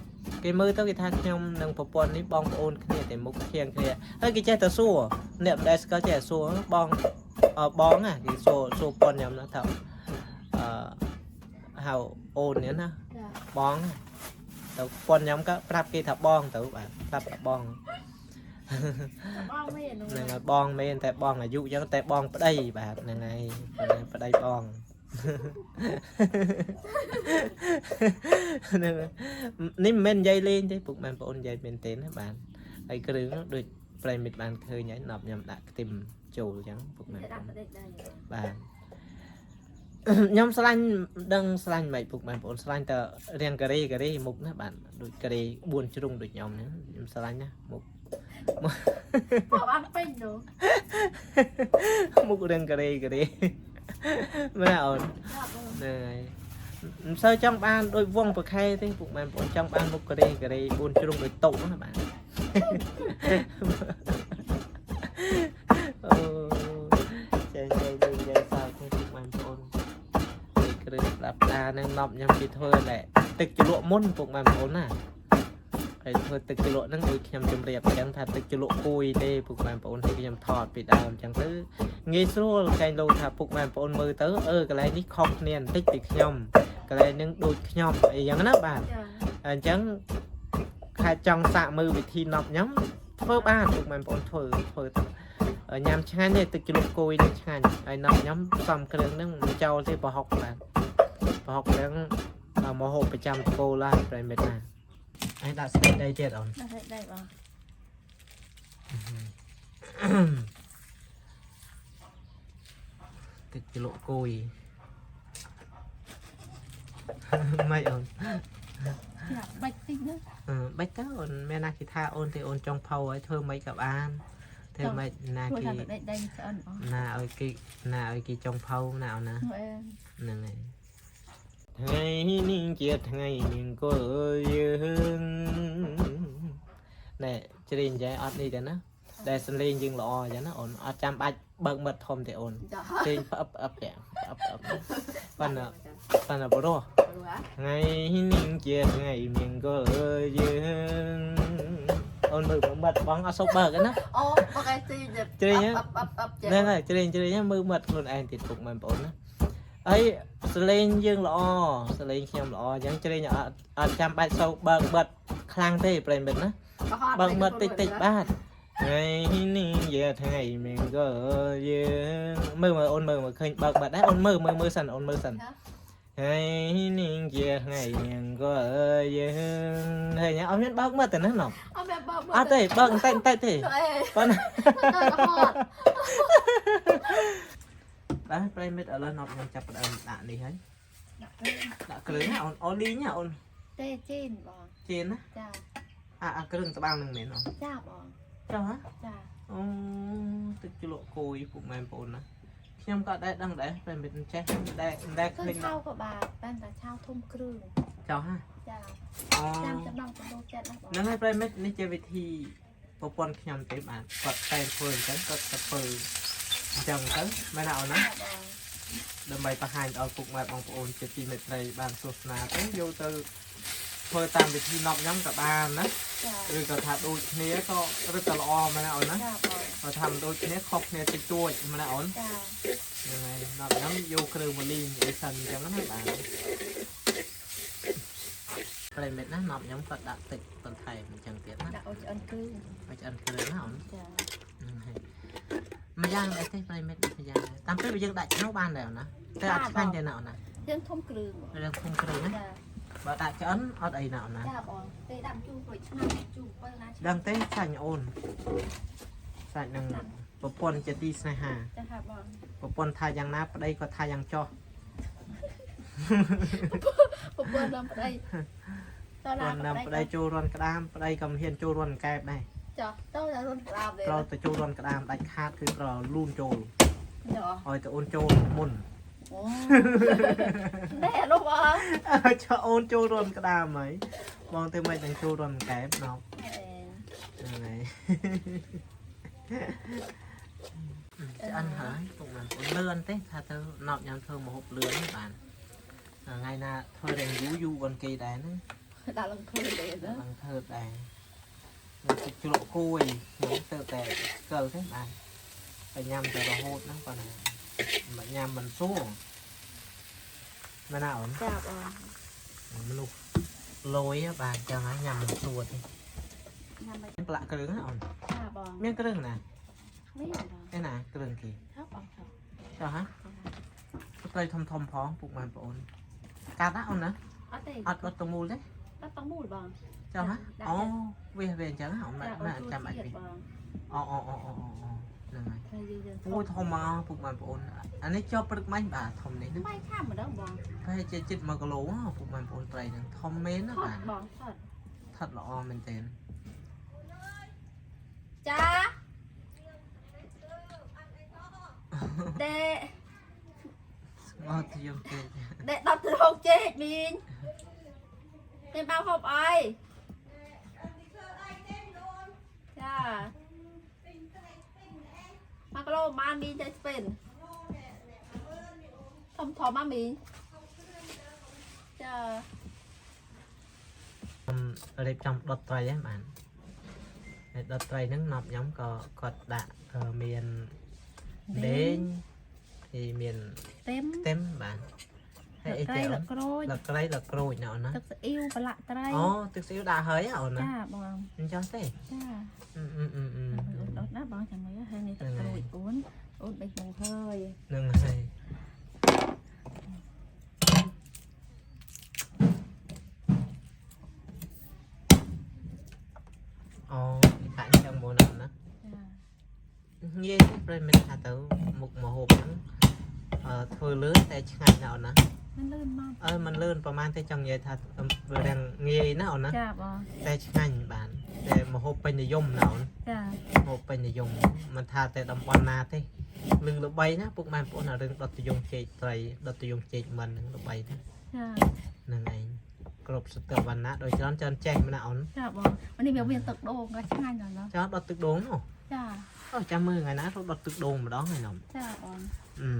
Speaker 1: គេមើលទៅគេថាខ្ញុំនិងប្រពន្ធនេះបងប្អូនគ្នាតែមុខឈៀងគ្នាហើយគេចេះតែសួរអ្នកមិនដែលស្គាល់ចេះតែសួរបងអឺបងណាគេសួរសួរប៉ុនខ្ញុំណាថាអឺហៅអូននេះណា
Speaker 2: ចា
Speaker 1: បងទៅប៉ុនខ្ញុំក៏ប្រាប់គេថាបងទៅបាទប្រាប់ថាបង
Speaker 2: បងមែន
Speaker 1: ហ្នឹងហើយបងមែនតែបងអាយុអញ្ចឹងតែបងប្តីបាទហ្នឹងហើយប្តីបងហ្នឹងនេះមិនមែននិយាយលេងទេពុកម៉ែបងប្អូននិយាយមែនទេណាបាទហើយគ្រឿងនោះដូចប្រិមិត្តបានឃើញហើយណប់ខ្ញុំដាក់ខ្ទឹមចូលអញ្ចឹងពុកម៉ែបង
Speaker 2: ដាក់
Speaker 1: ប្អូន
Speaker 2: ដេកដែរ
Speaker 1: បាទខ្ញុំស្លាញ់ដឹងស្លាញ់មិនពុកម៉ែបងប្អូនស្លាញ់តែរាងការ៉េការ៉េមុខណាបាទដូចការ៉េ4ជ្រុងដូចខ្ញុំហ្នឹងខ្ញុំស្លាញ់ណាមុខ
Speaker 2: បងបានពេញនោះ
Speaker 1: មុខរាងការ៉េការ៉េមែនអូន
Speaker 2: ចាបង
Speaker 1: ហ្នឹងហើយមិនសូវចង់បានដូចវងប្រខែទេពុកម៉ែបងប្អូនចង់បានមុខការ៉េការ៉េ4ជ្រុងដូចតុណាបាទអូចេះចេះលេងយាយសើចទេពុកម៉ែបងប្អូននេះគ្រឿងស្ដាប់ដានឹងណប់ខ្ញុំគេធ្វើណែទឹកជ្រលក់មុនពុកម៉ែបងប្អូនណាហើយធ្វើទឹកជ្រលក់ហ្នឹងដូចខ្ញុំជម្រាបអញ្ចឹងថាទឹកជ្រលក់គួយទេពុកម៉ែបងប្អូនឲ្យខ្ញុំថតពីដើមអញ្ចឹងទៅងាយស្រួលកែងលោកថាពុកម៉ែបងប្អូនមើលទៅអឺកន្លែងនេះខុសគ្នាបន្តិចពីខ្ញុំកន្លែងហ្នឹងដូចខ្ញុំអីចឹងណាបាទ
Speaker 2: ចា
Speaker 1: អញ្ចឹងខែចង់សាកមើលវិធីណប់ខ្ញុំធ្វើបានពុកម៉ែបងប្អូនធ្វើធ្វើទៅញ៉ាំឆ្ងាញ់ទេទឹកជ្រលក់គួយនឹងឆ្ងាញ់ហើយណប់ខ្ញុំផ្សំគ្រឿងហ្នឹងមិនចូលទេប្រហុកបាទប្រហុកហ្នឹងមកហូបប្រចាំតកូលហើយប្រិមិត្តណាហើយដាក់ស្បែកដីទៀតអូន
Speaker 2: ដាក់ដេកដែរបង
Speaker 1: ទឹកជ្រលក់គួយ មិនអូន
Speaker 2: ចាបាច់តិចណា
Speaker 1: អឺបាច់ទៅអូនមានណាគេថាអូនទេអូនចង់ផៅឲ្យធ្វើម៉េចក៏បានធ្វើម៉េចណា
Speaker 2: ធ្វើ
Speaker 1: គេ
Speaker 2: ថាដេកដែរស្អិនអស់
Speaker 1: ណាឲ្យគេណាឲ្យគេចង់ផៅណាអូនណា
Speaker 2: អេ
Speaker 1: ហ្នឹងហើយថ្ងៃនេះជាថ្ងៃមង្គលយើងណែច្រៀងចែអត់នេះទេណាដែលសំលេងយើងល្អអញ្ចឹងណាអូនអត់ចាំបាច់បើកមាត់ធំទេអូន
Speaker 2: ចា
Speaker 1: ច្រៀងផ្អឹបផ្អឹបចាផ្អឹបផ្អឹបប៉ុន្តែប៉ុន្តែបរោះថ្ងៃនេះជាថ្ងៃមង្គលយើងអូនមើលមាត់បងអត់សូវបើកទេណា
Speaker 2: អូបងឯងទី
Speaker 1: ច្រៀង
Speaker 2: អឹបអឹបអឹបចេះ
Speaker 1: ហ្នឹងហើយច្រៀងច្រៀងមើលមាត់ខ្លួនឯងទៀតពុកម៉ែបងប្អូនណាហើយសលេងយើងល្អសលេងខ្ញុំល្អអញ្ចឹងច្រៀងអត់អត់ចាំបាច់សូវបើកបិទខ្លាំងទេប្រិយមិត្តណាបើកមាត់តិចតិចបាទថ្ងៃនេះជាថ្ងៃមង្គលយើងមើលមើលអូនមើលមើលឃើញបើកបិទដែរអូនមើលមើលមើលសិនអូនមើលសិនថ្ងៃនេះជាថ្ងៃមង្គលយើងឃើញអត់មានបើកមាត់ទេណាណោះ
Speaker 2: អត់មានបើក
Speaker 1: អត់ទេបើកបន្តិចបន្តិចទេ
Speaker 2: អេ
Speaker 1: ប៉ុន្តែ
Speaker 2: ទៅរហត់
Speaker 1: បាទប្រិមិត្តឥឡូវណប់ខ្ញុំចាប់ផ្ដើមដាក់នេះហើយដាក់គ្រឿងណាអូនអូនលីងណាអូន
Speaker 2: ទេជីនបង
Speaker 1: ជៀនណា
Speaker 2: ចា
Speaker 1: អាអាគ្រឿងត្បាល់នឹងមែនអូន
Speaker 2: ចាបង
Speaker 1: ចុះហ៎
Speaker 2: ចា
Speaker 1: អូទឹកជ្រលក់គួយពុកម៉ែបងប្អូនណាខ ខ្ញុំក៏ដែរដឹងដែរតែមិនចេះដែរដែរ
Speaker 2: គឺ
Speaker 1: ឃើញ
Speaker 2: ឆៅក៏បាទតែតែឆៅធំគ្រឿង
Speaker 1: ចោះហ่ะ
Speaker 2: ចា
Speaker 1: អូ
Speaker 2: តាមចំណង់ចំណូលចិត្តណាបង
Speaker 1: ហ្នឹងហើយប្រិមិត្តនេះជាវិធីប្រពន្ធខ្ញុំទេបាទគាត់តែធ្វើអញ្ចឹងគាត់ទៅធ្វើអញ្ចឹងទៅមែនណាអូនណា
Speaker 2: ចាបង
Speaker 1: ដើម្បីបង្ហាញដល់ពុកម៉ែបងប្អូនជាទីមេត្រីបានទស្សនាទៅយកទៅធ្វើតាមវិធីនប់ញ៉ាំក៏បានណា
Speaker 2: ចា
Speaker 1: ឬក៏ថាដូចគ្នាក៏ឬក៏ល្អមែនណាអូនណា
Speaker 2: ចាបង
Speaker 1: បើថាមិនដូចគ្នាខុសគ្នាតិចតួចមែនណាអូន
Speaker 2: ចា
Speaker 1: ហ្នឹងហើយនប់ញ៉ាំយកគ្រឿងមកលីងអីសិនអញ្ចឹងណាបាទប្រិមិត្តណានប់ញ៉ាំគាត់ដាក់តិចបន្ថែមអញ្ចឹងទៀតណា
Speaker 2: ដាក់ឲ្យឆ្អិនគ្រឿង
Speaker 1: ឲ្យឆ្អិនគ្រឿងណាអូន
Speaker 2: ចា
Speaker 1: ហ្នឹងហើយម្យ៉ាងអីទេប្រិមិត្តម្យ៉ាងដែរតាមពិតបើយើងដាក់ឆ្នូបានដែរអូនណាតែអត់ឆ្ងាញ់ទេណាអូនណា
Speaker 2: យើងធំគ្រឿងបង
Speaker 1: រឿងធំគ្រឿងណា
Speaker 2: ចា
Speaker 1: បើដាក់ឆ្អិនអត់អីណាអូនណា
Speaker 2: ចាបងទេដាក់ជូររួចឆ្នាំជូរ7ណា
Speaker 1: ដឹងទេសាច់អូនសាច់នឹងប្រពន្ធជាទីស្នេហា
Speaker 2: ចាហាបង
Speaker 1: ប្រពន្ធថាយ៉ាងណាប្តីក៏ថាយ៉ាងចោះ
Speaker 2: ប្រពន្ធដល់ប្តីត
Speaker 1: ប្រពន្ធនាំប្តីចូលរន់ក្តាមប្តីក៏មិនហ៊ានចូលរន់កែបដែរ
Speaker 2: ចុះតើរន់ក្តាមទេ
Speaker 1: ត្រូវទៅចូលរន់ក្តាមដាច់ខាតគឺត្រូវលូនចូល
Speaker 2: ចុះ
Speaker 1: ឲ្យទៅអូនចូលមុន
Speaker 2: អូណែនោះបង
Speaker 1: ចុះអូនចូលរន់ក្តាមហើយបងទៅមិននឹងចូលរន់កែបណោះហ្នឹងហើយឆ្អិនហើយពុកម៉ែបងប្អូនលឿនទេថាទៅណប់ញ៉ាំធ្វើម្ហូបលឿនហ្នឹងបានថ្ងៃណាធ្វើរងយូរយូរបនគេដែរហ្នឹង
Speaker 2: ដាក់លំធ្វើទេណា
Speaker 1: ឡើងធ្វើដែរខ្ញុំទឹកជ្រក់គួយខ្ញុំទៅតែស្កិលទេបានតែញ៉ាំតែរហូតហ្នឹងប៉ុណ្ណាមិនញ៉ាំមិនសួរមែនណាអូន
Speaker 2: ចាបង
Speaker 1: មនុស្សលយហ៎បាទចឹងហើយញ៉ាំមិនសួរទេ
Speaker 2: ញ៉ាំមិន
Speaker 1: ប្រឡាក់គ្រឿងហ៎អូន
Speaker 2: ចាបង
Speaker 1: មានគ្រឿងណា
Speaker 2: នេះបង
Speaker 1: ឯណាគ្រឿងគេ
Speaker 2: ថប់បងថប់
Speaker 1: ចុះហ៎ត្រីធំធំផងពុកម៉ែបងប្អូនកាត់ណាអូនណា
Speaker 2: អត់ទេ
Speaker 1: អត់អត់ទៅមូលទេ
Speaker 2: អត់តមូលបង
Speaker 1: ចុះហ៎អូវាវាអញ្ចឹងហ៎អូនម៉ែម៉ែអត់ចាំបាច់វា
Speaker 2: បង
Speaker 1: អូអូអូអូអូហ្នឹងហើយ
Speaker 2: ហើយយើងយើង
Speaker 1: អូធំមកពុកម៉ែបងប្អូនអានេះជាប់ព្រឹកមាញ់បាទធំនេះណា
Speaker 2: បាយខាំម្ដងបង
Speaker 1: ប្រហែលជាជិត1គីឡូហ៎ពុកម៉ែបងប្អូនត្រីហ្នឹងធំមែនណា
Speaker 2: ថ
Speaker 1: បាទ
Speaker 2: ត់បងថត់
Speaker 1: ថត់ល្អមែនទែន
Speaker 2: ចាដេ
Speaker 1: ស្ងោធៀមគេ
Speaker 2: ដេ10ត្រោកចេកមីងមានbaoហូបអីចា1គីឡូប្រហែលមីងចេះស្ពិនធំធំមកមីងចា
Speaker 1: ខ្ញុំរៀបចំដុតត្រីហ្នឹងបាទហើយដុតត្រីហ្នឹងណប់ខ្ញុំក៏គាត់ដាក់មានដេងហើយមាន
Speaker 2: ខ្ទឹម
Speaker 1: ខ្ទឹមបាទហើយអី
Speaker 2: ត្រី
Speaker 1: ទៀត
Speaker 2: លក្រូច
Speaker 1: លត្រីលក្រូចណាអូនណា
Speaker 2: ទឹកស្អ៊ីវប្រឡាក់ត្រី
Speaker 1: អូទឹកស៊ីអ៊ីវដាក់ហើយហ៎អូនណា
Speaker 2: ចាបង
Speaker 1: អញ្ចឹងទេ
Speaker 2: ចា
Speaker 1: អឺអឺអឺអឺ
Speaker 2: ដុតណាបងចាំមើលហើយនេះទឹកក្រូចអូនអូនបេះមកហើយ
Speaker 1: ហ្នឹងហើយអូដាក់អញ្ចឹងមកណាអូនណា
Speaker 2: ចា
Speaker 1: ងាយទេប្រិយមិត្តថាទៅមុខម្ហូបហ្នឹងអឺធ្វើលឿនតែឆ្ងាញ់ណាស់អូនណា
Speaker 2: មិនលឿនមក
Speaker 1: អើมันលឿនប្រហែលទេចង់និយាយថាវារាងងាយណាអូនណា
Speaker 2: ចាបង
Speaker 1: តែឆ្ងាញ់បានតែម្ហូបពេញនិយមណាអូន
Speaker 2: ចា
Speaker 1: ម្ហូបពេញនិយមមិនថាតែតំបន់ណាទេលឺល្បីណាពុកម៉ែបងប្អូនអារឿងដុតទយងចេកត្រីដុតទយងចេកមិនហ្នឹងល្បីណា
Speaker 2: ចា
Speaker 1: ហ្នឹងឯងគ្រប់សតវណ្ណៈដោយច្រើនច្រើនចេះម្នាក់អូន
Speaker 2: ចាបងនេះវាមានទឹកដូងក៏ឆ្ងាញ់ដល់ណោះ
Speaker 1: ចង់ដុតទឹកដូងនោះ
Speaker 2: ចា
Speaker 1: អូចាំមើលថ្ងៃណារត់ដុតទឹកដូងម្ដងហើយនំ
Speaker 2: ចាបង
Speaker 1: អឺ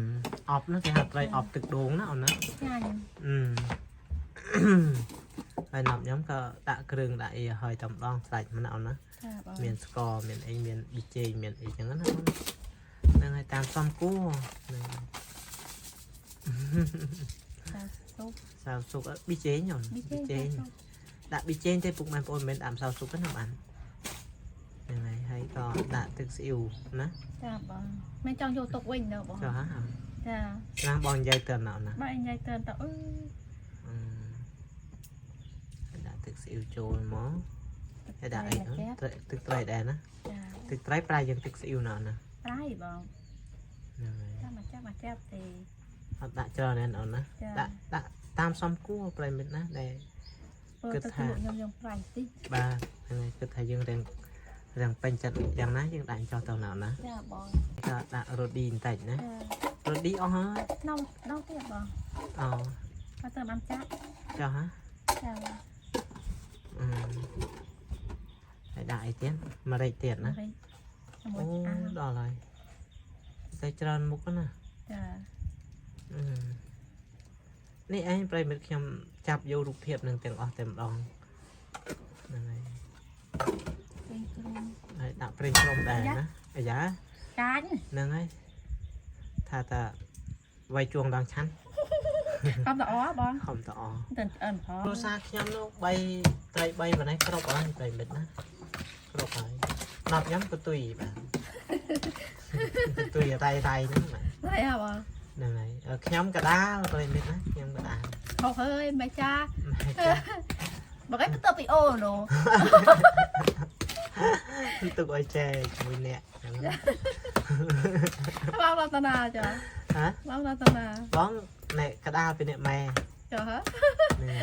Speaker 1: អប់នោះគេហៅត្រីអប់ទឹកដូងណាអូនណា
Speaker 2: ឆ្ងាញ់
Speaker 1: អឺ ហើយនំខ្ញុំក៏ដាក់គ្រឿងដាក់អីឲ្យតែម្ដងស្រេចម្នាក់អូនណា
Speaker 2: ចាបង
Speaker 1: មានស្ករមានអីមានប៊ីចេងមានអីចឹងណាអូនហ្នឹងហើយតាមសំគួរហ្នឹង
Speaker 2: ចាស៊ុប
Speaker 1: សាវស៊ុកអត់ប៊ីចេងអូន
Speaker 2: ប៊ីចេង
Speaker 1: ដាក់ប៊ីចេងទេពុកម៉ែបងប្អូនមិនមែនដាក់ម្សៅស៊ុបទេណាបានហ្នឹងហើយហើយក៏ដាក់ទឹកស្អ៊ីវណា
Speaker 2: ចាបងមិនចង់យកទុកវិញដល់បង
Speaker 1: ចុះហ่า
Speaker 2: ចា
Speaker 1: ស្នាបងនិយាយទៅណាអូនណា
Speaker 2: បើអញយាយទៅតអឺ
Speaker 1: អឺហើយដាក់ទឹកស្អ៊ីវចូលមកហើយដាក់អីហ្នឹងត្រីទឹកត្រីដែរណា
Speaker 2: ចា
Speaker 1: ទឹកត្រីប្រៃយើងទឹកស្អ៊ីវណាអូនណា
Speaker 2: ប្រៃបង
Speaker 1: ហ្នឹងហើយ
Speaker 2: ចាំមកចាំមកចាប់ទេ
Speaker 1: អត់ដាក់ច្រើនណាស់អូនណា
Speaker 2: ចា
Speaker 1: ដាក់ដាក់តាមសំគួរប្រិយមិត្តណាដែល
Speaker 2: ព្រោះទឹកលក់ខ្ញុំខ្ញុំប្រៃតិច
Speaker 1: បាទហ្នឹងហើយគិតថាយើងរៀងរៀងពេញចិត្តយ៉ាងណាយើងដាក់ចោះទៅណាអូនណា
Speaker 2: ចាបង
Speaker 1: ក៏ដាក់រ៉ូឌីបន្តិចណា
Speaker 2: ចា
Speaker 1: រឌីអស់ហើយ
Speaker 2: នំដងទៀតបង
Speaker 1: អូ
Speaker 2: គាត់ទៅបានចាក់
Speaker 1: ចុះហ៎
Speaker 2: ចា
Speaker 1: អឺហើយដាក់អីទៀតម្រេចទៀតណា
Speaker 2: វិញជាមួយ
Speaker 1: អូ
Speaker 2: អា
Speaker 1: ដល់ហើយតែច្រើនមុខណា
Speaker 2: ចា
Speaker 1: អឺនេះឯងប្រិយមិត្តខ្ញុំចាប់យករូបភាពនឹងទាំងអស់តែម្ដងហ្នឹងហើយ
Speaker 2: វិញគ្រូ
Speaker 1: ហើយដាក់ប្រេងក្រុមដែរណាអាយ៉ា
Speaker 2: កាញ់
Speaker 1: ហ្នឹងហើយថាតាវាយជួងដងឆាន់
Speaker 2: កំតអបង
Speaker 1: ខំតអ
Speaker 2: ទៅឆ្អិនផង
Speaker 1: គ្រួសារខ្ញុំនោះ3ត្រី3ម្នេះគ្រប់ហើយប្រិយមិត្តណាគ្រប់ហើយណប់ខ្ញុំកតុយបាទកតុយរៃរៃហ្នឹងបាទ
Speaker 2: ហើយអ่ะបង
Speaker 1: ហ្នឹងហើយអឺខ្ញុំកដាលប្រិយមិត្តណាខ្ញុំកដាល
Speaker 2: ខុសអើយម៉េចចា
Speaker 1: ម៉ែចា
Speaker 2: បងឯងទៅពីអូនោះ
Speaker 1: ទុកឲ្យចែកជាមួយអ្នកហ្នឹងណា
Speaker 2: បងរតនាចា
Speaker 1: ហ៎
Speaker 2: បងរតនា
Speaker 1: បងអ្នកកដាលពីអ្នកម៉ែ
Speaker 2: ចាហ៎
Speaker 1: ហ្នឹង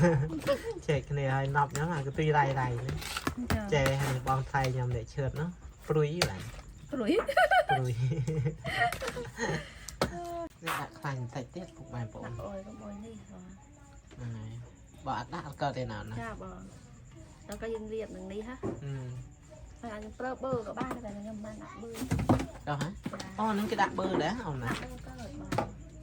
Speaker 1: ហើយចែកគ្នាឲ្យណប់ខ្ញុំអាកតុយរៃរៃហ្នឹង
Speaker 2: ចា
Speaker 1: ចែឲ្យបងថៃខ្ញុំអ្នកឈឿតនោះព្រួយបាទ
Speaker 2: ព្រួយ
Speaker 1: ព្រួយនេះដាក់ខ្លាញ់បន្តិចទៀតពុកម៉ែបងប្អូន
Speaker 2: ដាក់អុយកុំអុយនេះបង
Speaker 1: ហ្នឹងហើយបើអត់ដាក់អត់កើតទេណាណា
Speaker 2: ចាបងដល់ក៏យើងរៀបនឹងនេះហ่ะ
Speaker 1: អឺ
Speaker 2: ហើយខ្ញុំប្រើបឺក៏បានតែខ្ញុំបានដាក់បឺ
Speaker 1: ដល់ហ៎អូហ្នឹងគេដាក់បឺដែរអូនណា
Speaker 2: ដាក់បឺក៏បង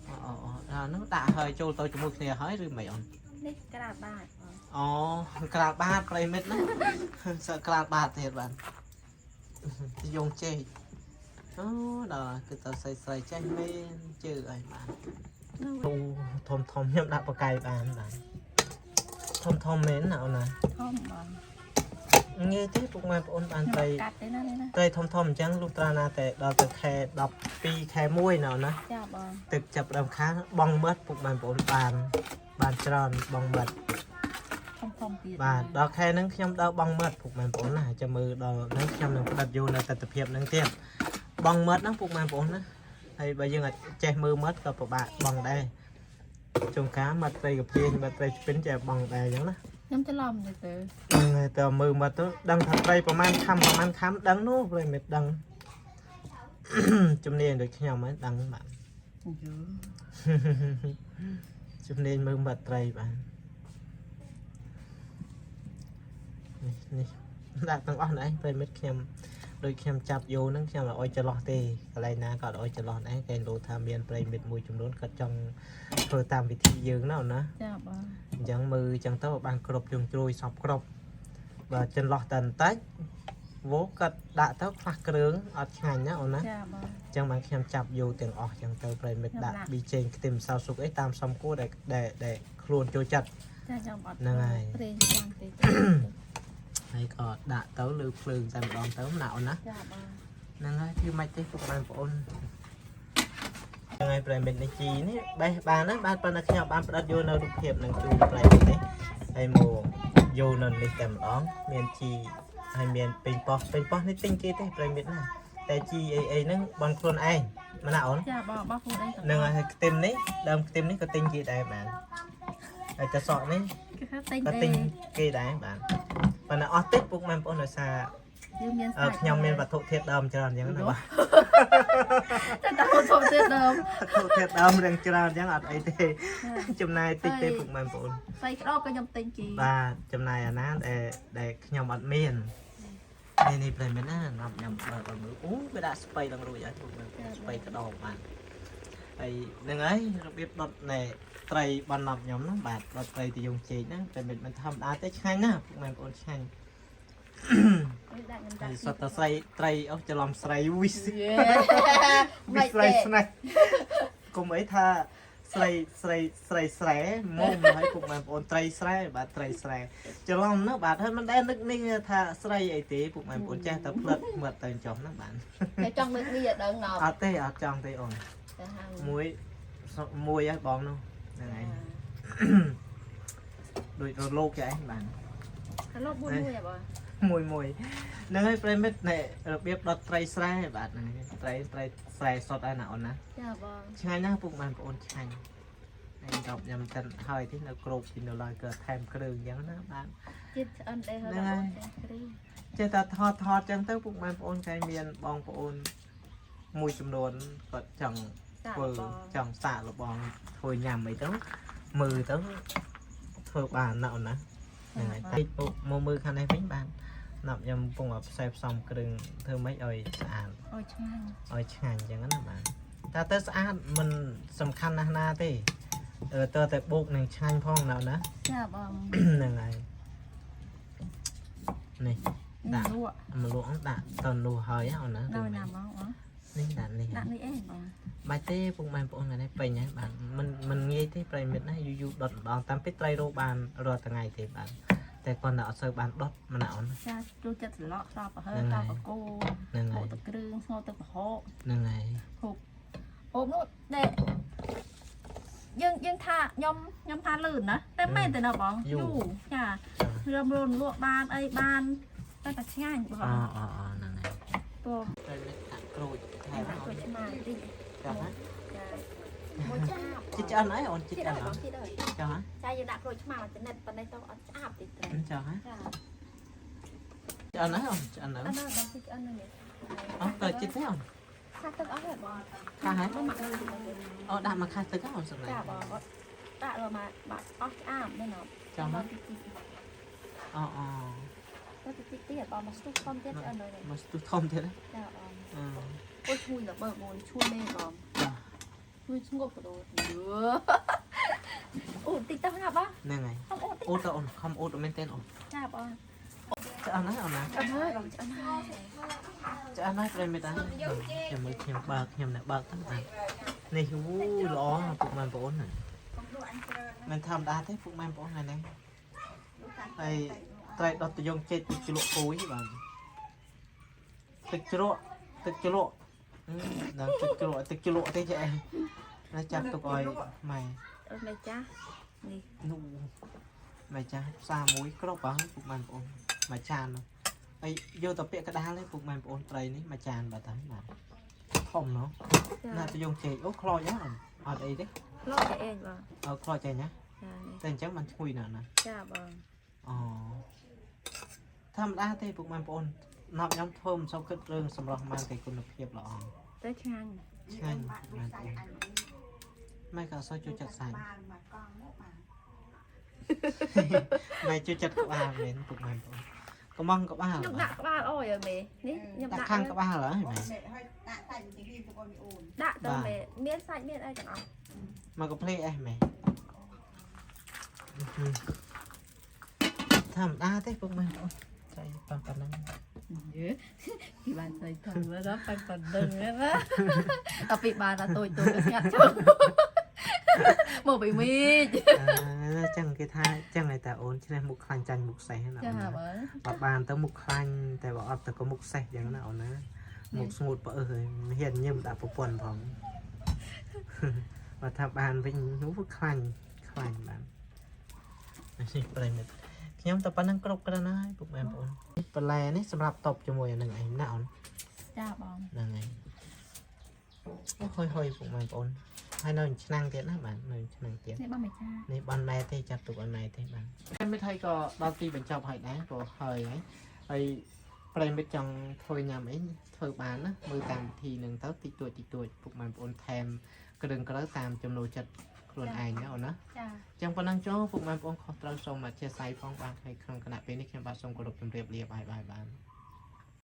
Speaker 1: អូអូអូអាហ្នឹងដាក់ហើយចូលទៅជាមួយគ្នាហើយឬមិនអូន
Speaker 2: នេះក្រាបបាតបង
Speaker 1: អូក្រាលបាតប្រិមិត្តណាសើក្រាលបាតទៀតបាទយងចេកអូដល់គឺតស្រីស្រីចេះមែនជឿអីបាទ
Speaker 2: នោះ
Speaker 1: អូធំធំខ្ញុំដាក់បកាយបានបាទធំធំមែនណាអូនណា
Speaker 2: ធំបង
Speaker 1: ងាយទេពុកម៉ែបងប្អូនបាន
Speaker 2: ខ្ញុំ
Speaker 1: ត្រី
Speaker 2: កាត់ទេណានេះណា
Speaker 1: ត្រីធំធំអញ្ចឹងលុះត្រាណាតែដល់ទៅខែ12ខែ1ណាអូនណា
Speaker 2: ចាបង
Speaker 1: ទឹកចាប់ដើមខាងបងមឹតពុកម៉ែបងប្អូនបានបានច្រើនបងមឹត
Speaker 2: ធំធំទៀត
Speaker 1: បាទដល់ខែហ្នឹងខ្ញុំដើរបងមឹតពុកម៉ែបងប្អូនណាចាំមើលដល់ហ្នឹងខ្ញុំនឹងផ្ដិតយកនៅទស្សនភាពហ្នឹងទៀតបងមឹតហ្នឹងពុកម៉ែបងប្អូនណាហើយបើយើងអាចចេះមើលមឹតក៏ពិបាកបងដែរជួនកាលមឹតត្រីកាព្រាមឹតត្រីឆ្ពិនចេះបងដែរអញ្ចឹងណា
Speaker 2: ខ្ញុំច្រឡំទៅទៅ
Speaker 1: ហ្នឹងហើយតើមើលមឹតទៅដឹងថាត្រីប្រហែលខំប្រហែលខំដឹងនោះព្រៃមិនដឹង ជំនាញដូចខ្ញុំហ្នឹងដឹងបាទ
Speaker 2: យូ
Speaker 1: ជំនាញមើលមាត់ត្រីបាទនេះនេះដាក់ទាំងអស់ណែប្រិមិត្តខ្ញុំដូចខ្ញុំចាប់យោហ្នឹងខ្ញុំអត់ឲ្យចន្លោះទេកន្លែងណាក៏អត់ឲ្យចន្លោះដែរគេលោថាមានប្រិមិត្តមួយចំនួនគាត់ចង់ធ្វើតាមវិធីយើងណាអូនណា
Speaker 2: ចាបង
Speaker 1: អញ្ចឹងមើលអញ្ចឹងទៅបានគ្រប់ជុងជ្រោយសពគ្រប់បើចន្លោះតែបន្តិចវោគាត់ដាក់ទៅខ្លះគ្រឿងអត់ឆ្ងាញ់ណាអូនណា
Speaker 2: ចាបង
Speaker 1: អញ្ចឹងបានខ្ញុំចាប់យកទាំងអស់អញ្ចឹងទៅប្រិមិត្តដាក់ប៊ីចេងខ្ទឹមសើស៊ុបអីតាមសំគួរដែលដែលដែលខ្លួនចូលចិត្ត
Speaker 2: ចាខ្ញុំអត់
Speaker 1: ហ្នឹងហើយ
Speaker 2: ប្រេងខ្លាំងទេ
Speaker 1: ហើយក៏ដាក់ទៅលើភ្លើងតែម្ដងទៅណាអូនណា
Speaker 2: ចាបង
Speaker 1: ហ្នឹងហើយធ្វើម៉េចទេពុកម៉ែបងប្អូនហ្នឹងហើយប្រិមិត្តនេះជីនេះបេះបានណាបានប៉ុន្តែខ្ញុំបានផ្ដិតយកនៅរូបភាពនឹងជូនប្រិមិត្តនេះហើយមកយកនៅនេះតែម្ដងមានជីហើយមានពេញប៉ោះពេញប៉ោះនេះទិញគេទេប្រិមិត្តណាតែជីអីអីហ្នឹងបនខ្លួនឯងមែនណាអូន
Speaker 2: ចាបងបោះខ្លួនឯងទាំង
Speaker 1: នឹងហើយខ្ទឹមនេះដើមខ្ទឹមនេះក៏ទិញគេដែរបានហើយតសក់នេះ
Speaker 2: គេថាទិញទេ
Speaker 1: ក៏ទិញគេដែរបានប៉ុន្តែអស់តិចពុកម៉ែបងប្អូនដោយសារ
Speaker 2: យើងមាន
Speaker 1: អឺខ្ញុំមានវត្ថុធាតុដើមច្រើនអញ្ចឹងណាបាទ
Speaker 2: តែតើសុំទៀតដើម
Speaker 1: វត្ថុធាតុដើមរឿងច្រើនអញ្ចឹងអត់អីទេចំណាយតិចទេពុកម៉ែបងប្អូន
Speaker 2: ស្អីក្តោបក៏ខ្ញុំទិញគេ
Speaker 1: បាទចំណាយអាណាដែលដែលខ្ញុំអត់មាននេះនេះប្រិយមិត្តណានាំញ៉ាំបើកឲ្យមើលអូវាដាក់ស្ពៃឡើងរួចហើយពុកម៉ែបងប្អូនស្ពៃក្តោបបាទហើយហ្នឹងហើយរបៀបដុតណែត្រីបណ្ណប់ខ្ញុំហ្នឹងបាទដុតត្រីតយងចេកហ្នឹងតែមិនធម្មតាទេឆ្ងាញ់ណាស់ពុកម៉ែបងប្អូនឆ្ងាញ់
Speaker 2: ដាក់ខ្ញុំ
Speaker 1: ហើយ
Speaker 2: ដាក់
Speaker 1: សុទ្ធតែស្រីត្រីអូច្រឡំស្រីវិស
Speaker 2: យេ
Speaker 1: វិស្រីស្នេហ៍កុំអីថាស្រីស្រីស្រីស្រែមុំហើយពុកម៉ែបងប្អូនត្រីស្រែបាទត្រីស្រែច្រឡំណាបាទហើយមិនដែលនឹកនេះថាស្រីអីទេពុកម៉ែបងប្អូនចេះតែផ្លិតមើលទៅចុះណាបាទ
Speaker 2: តែចង់លើកនេះឲ្យដឹងណប់
Speaker 1: អត់ទេអត់ចង់ទេអូន
Speaker 2: តែហៅ
Speaker 1: មួយមួយហើយបងនោះហ្នឹងហើយដូចរលោកចេះឯងបាទ
Speaker 2: ហៅលោកមួយមួយហ៎បង
Speaker 1: មួយមួយហ្នឹងហើយប្រិមិត្តនេះរបៀបដុតត្រីស្រែបាទហ្នឹងហើយត្រីត្រីស្រែសុតហើយណាអូនណា
Speaker 2: ចាបង
Speaker 1: ឆ្ងាញ់ណាស់ពុកម៉ែបងប្អូនឆ្ងាញ់ហើយដល់ញ៉ាំចិនហើយទេនៅក្របពីនៅឡើយក៏ថែមគ្រឿងអញ្ចឹងណាបាទ
Speaker 2: ជាតិឆ្អិនដែរហើយបងចាគ្រី
Speaker 1: ចេះតែថតថតអញ្ចឹងទៅពុកម៉ែបងប្អូនគេមានបងប្អូន មួយចំនួនគាត់ចង់
Speaker 2: ចា
Speaker 1: ធ្វើ
Speaker 2: បង
Speaker 1: ចង់សាកល្បងធ្វើញ៉ាំអីទៅមើលទៅធ្វើបានណាអូនណាហ្នឹងហើយតិចពុកមកមើលខាងនេះវិញបានណាប់ខ្ញុំកំពុងតែផ្សេងផ្សំគ្រឿងធ្វើម៉េចឲ្យស្អាត
Speaker 2: អូយឆ្ងាញ់
Speaker 1: ឲ្យឆ្ងាញ់អញ្ចឹងណាបាទតែទៅស្អាតមិនសំខាន់ណាស់ណាទេអឺតើតែបូកនឹងឆ្ងាញ់ផងណាអូនណា
Speaker 2: ចាបង
Speaker 1: ហ្នឹងហើយនេះ ដាក់
Speaker 2: លក់
Speaker 1: មកលក់ដាក់តនោះហើយអូនណា
Speaker 2: ដល់ណាបងបង
Speaker 1: នេះដាក់នេះ
Speaker 2: ដាក់នេះអេបង
Speaker 1: បាច់ទេពុកម៉ែបងប្អូនថ្ងៃនេះពេញហើយបាទមិនមិនងាយទេប្រិយមិត្តណាយូរយូរដុតម្ដងតាមពិតត្រីរោបានរាល់ថ្ងៃទេបាទតែគាត់តែអត់សូវបានដុតម្នាក់អូន
Speaker 2: ចាចូលចិត្តត្រឡក់ស្របប្រហើ
Speaker 1: ហ្នឹងហើយ
Speaker 2: តបកគោ
Speaker 1: ហ្នឹងហើយ
Speaker 2: ហូបទឹកគ្រឿងស្ងោរទឹកប្រហុក
Speaker 1: ហ្នឹងហើយ
Speaker 2: ហូបហូបនោះដែលយើងថាខ្ញុំថាលឿនណាតែមែនទេណាបងយូរចារំលនលក់បានអីបានតែតែឆ្ងាញ់បង
Speaker 1: អអអហ្នឹងហើយ
Speaker 2: ព្រោះ
Speaker 1: ប្រិយមិត្តដាក់ក្រូចថែម
Speaker 2: ដាក់
Speaker 1: អូន
Speaker 2: ក្រូចឆ្មាតិច
Speaker 1: ចាហ៎
Speaker 2: ចាមួយឆ្អាប
Speaker 1: ជីឆ្អិនអីអូនជី
Speaker 2: ជី
Speaker 1: ឆ្អិនអត់
Speaker 2: អើយបងជីអើយ
Speaker 1: ចាហ៎
Speaker 2: ចាយើងដាក់ក្រូចឆ្មាមួយចំណិតប៉ុណ្ណេះទៅអត់ឆ្អាបតិចទេ
Speaker 1: ចាហ៎
Speaker 2: ចា
Speaker 1: ឆ្អិនអីអូនឆ្អិនអី
Speaker 2: អត់ណាបងជីឆ្អិនហ្នឹង
Speaker 1: អូតើជីទេអូន
Speaker 2: ខាទឹកអស់ហើយបង
Speaker 1: ខាស់ហើយ
Speaker 2: មកមកលើទៀត
Speaker 1: អូដាក់មកខាស់ទឹកអូនសម្រាប់
Speaker 2: ចាបងអត់ដាក់ដល់មកបាក់អស់ឆ្អាបមែនអត់
Speaker 1: ចាហ៎
Speaker 2: តិចតិច
Speaker 1: អូអូ
Speaker 2: ទៅតិចទៀតបងមកស្ទុះធំទៀតឆ្អិនហើយ
Speaker 1: មកស្ទុះធំទៀត
Speaker 2: ចាបង
Speaker 1: អឺ
Speaker 2: អូឈ្ងុយល្បើបងឈួយមែនបង
Speaker 1: ចា
Speaker 2: ឈួយស្ងប់បដូរអូតិចទៅណាបង
Speaker 1: ហ្នឹងហើយ
Speaker 2: អូតិច
Speaker 1: អូតអូនខំអូតមែនទេអូន
Speaker 2: ចាបង
Speaker 1: ឆ្អិនហើយអូនណា
Speaker 2: ឆ្អិនហើយបងឆ្អិនហើយ
Speaker 1: ឆ្អិនហើយប្រិយមិត្តហើយខ្ញុំមើលខ្ញុំបើកខ្ញុំអ្នកបើកទៅបាទនេះវូល្អពុកម៉ែបងប្អូនណាមិនធម្មតាទេពុកម៉ែបងប្អូនថ្ងៃនេះហើយត្រីដុតតយងចេកទឹកជ្រក់គួយបាទទឹកជ្រក់ទឹកជ្រក់ដល់ទឹកជ្រក់ទឹកជ្រក់ទេចេះណាចាប់ទុកឲ្យម៉ែ
Speaker 2: អូមេចានេះ
Speaker 1: នោះម៉ែចាស់ផ្សារមួយគ្រប់ហើយពុកម៉ែបងប្អូនមួយចានហើយយកទៅពាក់កដាលទេពុកម៉ែបងប្អូនត្រីនេះមួយចានបាទហើយបាទធំណោះ
Speaker 2: ចា
Speaker 1: ណាទៅយងចេកអូខ្លោចហ៎អត់អីទេ
Speaker 2: ឡក់តែអេងបង
Speaker 1: អើខ្លោចចេះណា
Speaker 2: ចានេះ
Speaker 1: តែអញ្ចឹងมันឈ្ងុយណាស់ណា
Speaker 2: ចាបង
Speaker 1: អូធម្មតាទេពុកម៉ែបងប្អូនណាប់ញ៉ាំធ្វើមិនសូវគិតរឿងសម្រស់ម៉ែតែគុណភាពល្អ
Speaker 2: តែឆ្ងាញ់
Speaker 1: ឆ្ងាញ់ពុកម៉ែបងប្អូនម៉ែក៏អត់សូវចូលចិត្តសាច់ម៉ែចូលចិត្តក្បាលមែនពុកម៉ែបងប្អូនកំងក្បាល
Speaker 2: ខ្ញុំដាក់ក្បាលអយឲ្យមេនេះខ្ញុំ
Speaker 1: ដាក់
Speaker 2: ដាក់
Speaker 1: ខាងក្បាលហើយម៉ែ
Speaker 3: ដាក់សាច់ទីនេះបងអូន
Speaker 2: ដាក់ទៅមេមានសាច់មានអីទាំងអស់
Speaker 1: មកកាភ្លេអេសម៉ែធម្មតាទេពុកម៉ែបងប្អូនចៃប៉ុណ្ណឹង
Speaker 2: យេពីបានស្អីធំដល់ប៉ប៉ុណ្្នឹងណាដល់ពីបានដល់តូចតូចក៏ស្ងាត់ជុំមកពីមីច
Speaker 1: អឺចឹងគេថាចឹងឯតាអូនឈ្នះមុខខ្លាញ់ចាញ់មុខសេះណា
Speaker 2: ចា
Speaker 1: អូនណា
Speaker 2: បង
Speaker 1: បើបានទៅមុខខ្លាញ់តែបើអត់ទៅក៏មុខសេះចឹងណាអូនណាមុខស្ងួតបើអើយហ៊ានញឹមដាក់ប្រពន្ធផងបើថាបានវិញនោះខ្លាញ់ខ្លាញ់បាននេះប្រិយមិត្តខ្ញុំតែប៉ុណ្្នឹងគ្រប់គ្រាន់ហើយពុកម៉ែបងប្អូនបន្លែនេះសម្រាប់តបជាមួយអានឹងឯងណាអូន
Speaker 2: ចាបង
Speaker 1: ហ្នឹងហើយអូហុយហុយពុកម៉ែបងប្អូនហើយនៅឆ្នាំងទៀតណាបាទនៅឆ្នាំងទៀត
Speaker 2: នេះបងមេចា
Speaker 1: នេះបានម៉ែទេចាប់ទុកឲ្យម៉ែទេបាទប្រិមិត្តហើយក៏ដល់ទីបញ្ចប់ហើយដែរក៏ហើយហើយហើយប្រិមិត្តចង់ធ្វើញ៉ាំអីធ្វើបានណាមើលតាមវិធីនឹងទៅតិចតួចតិចតួចពុកម៉ែបងប្អូនថែមគ្រឿងក្រៅតាមចំណូលចិត្តខ្លួនឯងណាអូនណា
Speaker 2: ចា
Speaker 1: ចឹងប៉ុណ្ណឹងចូលពុកម៉ែបងប្អូនខុសត្រូវសូមអធិស្ឋានផងបាទហើយក្នុងគណៈពេលនេះខ្ញុំបាទសូមគោរពជម្រាបលាបាយបាយបាទ